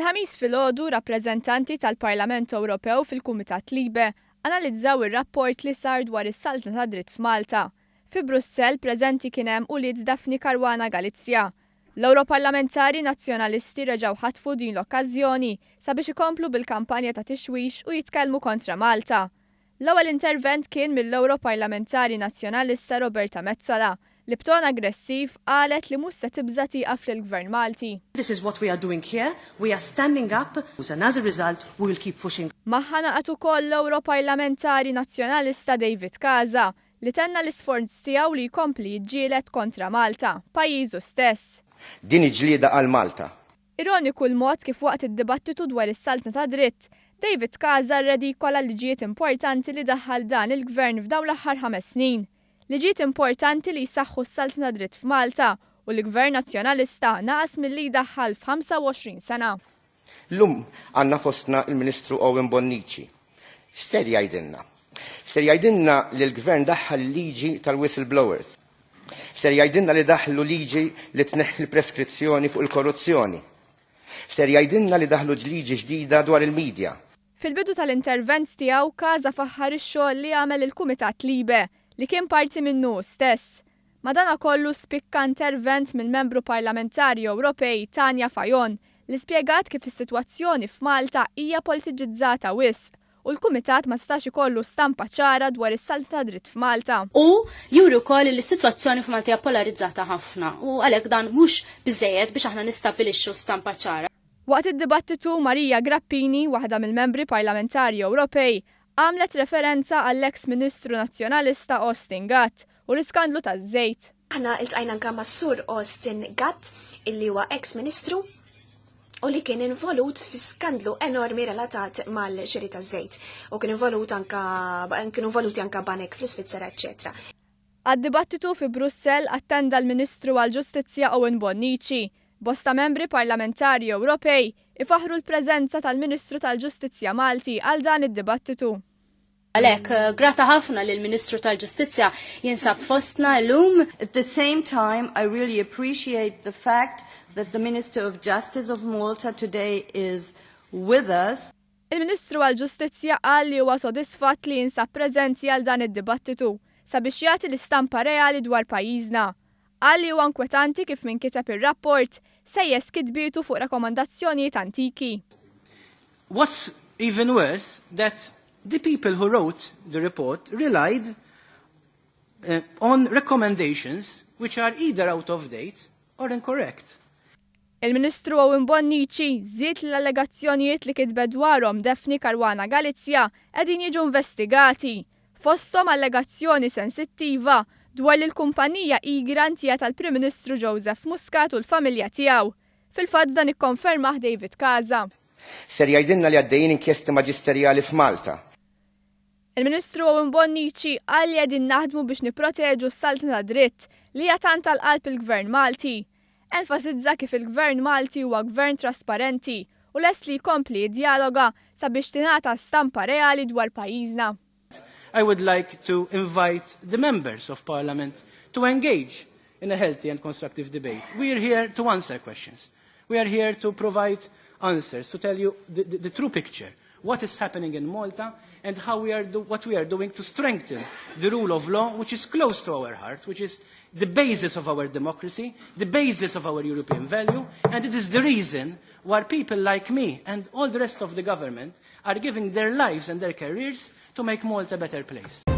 Il-Ħamis filgħodu rappreżentanti tal-Parlament Ewropew fil-Kumitat Libe analizzaw ir-rapport li sar dwar is-saltna tad-dritt f'Malta. Fi Brussell preżenti kien hemm ulied Daphne Caruana Galizia. L-Ewroparlamentari Nazzjonalisti reġgħu ħatfu din l-okkażjoni sabiex ikomplu bil-kampanja ta' tixwix u jitkellmu kontra Malta. L-ewwel intervent kien mill-Ewroparlamentari Nazzjonalista Roberta Metsola li b'ton aggressiv qalet li mhux se tibża' tieqaf lill-Gvern Malti. This is what we are doing here, we are standing up and as a result we will keep pushing. Magħha ngħaqad ukoll l-Ewroparlamentari Nazzjonalista David Casa li tenna l-isforz tiegħu li jkompli jiġġieled kontra Malta, pajjiżu stess. Din hi ġlieda għal Malta. Ironiku l-mod kif waqt id-dibattitu dwar is-saltna tad-dritt, David Casa rredikola liġijiet importanti li daħħal dan il-Gvern f'dawn l-aħħar ħames snin. Liġijiet importanti li jsaħħu s-saltna tad-dritt f'Malta u li Gvern Nazzjonalista naqas milli jdaħħal f'25 sena. Llum għandna fostna l-Ministru Owen Bonnici. X'ser jgħidilna? Ser jgħidilna li l-Gvern daħħal il-liġi tal-whistleblowers. Ser jgħidilna li daħlu liġi li tneħħi l-preskrizzjoni fuq il-korruzzjoni. Ser jgħidilna li daħlu liġi ġdida dwar il-media. Fil-bidu tal-intervent tiegħu, Casa faħħar ix-xogħol li għamel il-Kumitat Libe, li kien parti minnu hu stess. Madanakollu spikka intervent mill-Membru Parlamentari Ewropej Tanja Fajon li spjegat kif is-sitwazzjoni f'Malta hija politiċizzata wisq u l-Kumitat ma setax ikollu stampa ċara dwar is-saltna tad-dritt f'Malta. U juri wkoll li s-sitwazzjoni f'Malta hija polarizzata ħafna u għalhekk dan mhux biżżejjed biex aħna nistabbilixxu stampa ċara. Waqt id-dibattitu, Maria Grappini, waħda mill-Membri Parlamentari Ewropej, għamlet referenza għall-eks Ministru Nazzjonalista Austin Gatt u l-iskandlu taż-żejt. Aħna iltqajna anka mas-Sur Austin Gatt illi huwa eks Ministru u li kien involut fi skandlu enormi relatat mal-xiri taż-żejt u kien involut anka kienu involuti anka banek fl-Isvizzera, eċċetera. Għad-dibattitu fi Brussell attenda l-Ministru għall-Ġustizzja Owen Bonnici. Bosta membri parlamentari Ewropej ifaħħru l-preżenza tal-Ministru tal-Ġustizzja Malti għal dan id-dibattitu. Għalhekk, grata ħafna li l-Ministru tal-Ġustizzja jinsab fostna llum. At the same time, I really appreciate the fact that the Minister of Justice of Malta today is with us. Il-Ministru għall-Ġustizzja qal li huwa sodisfatt li jinsab preżenti għal dan id-dibattitu sabiex jagħti l-istampa reali dwar pajjiżna. Qal li huwa inkwetanti kif min kiteb ir-rapport sejjes kitbietu fuq rakkomandazzjonijiet antiki. What's even worse that the people who wrote the report relied uh, on recommendations which are either out of date or incorrect. Il-Ministru Owen Bonnici żied li l-allegazzjonijiet li kitbet dwarhom Daphne Caruana Galizia qegħdin jiġu investigati, fosthom allegazzjoni sensittiva dwar li l-kumpanija Egrant hija tal-Prim Ministru Joseph Muscat u l-familja tiegħu. Fil-fatt dan ikkonfermah David Casa. Ser jgħidilna li għaddejjin inkjesti maġisterjali f'Malta. Il-Ministru Owen Bonnici qal li qegħdin naħdmu biex nipproteġu s-saltna tad-dritt li hija tant għal qalb il-Gvern Malti. Enfasizza kif il-Gvern Malti huwa gvern trasparenti u lest li jkompli jiddjaloga sabiex tingħata stampa reali dwar pajjiżna. I would like to invite the members of parliament to engage in a healthy and constructive debate. We are here to answer questions. We are here to provide answers, to tell you the, the, the true picture, what is happening in Malta and how we are do, what we are doing to strengthen the rule of law, which is close to our heart, which is the basis of our democracy, the basis of our European value, and it is the reason why people like me and all the rest of the government are giving their lives and their careers to make Malta a better place.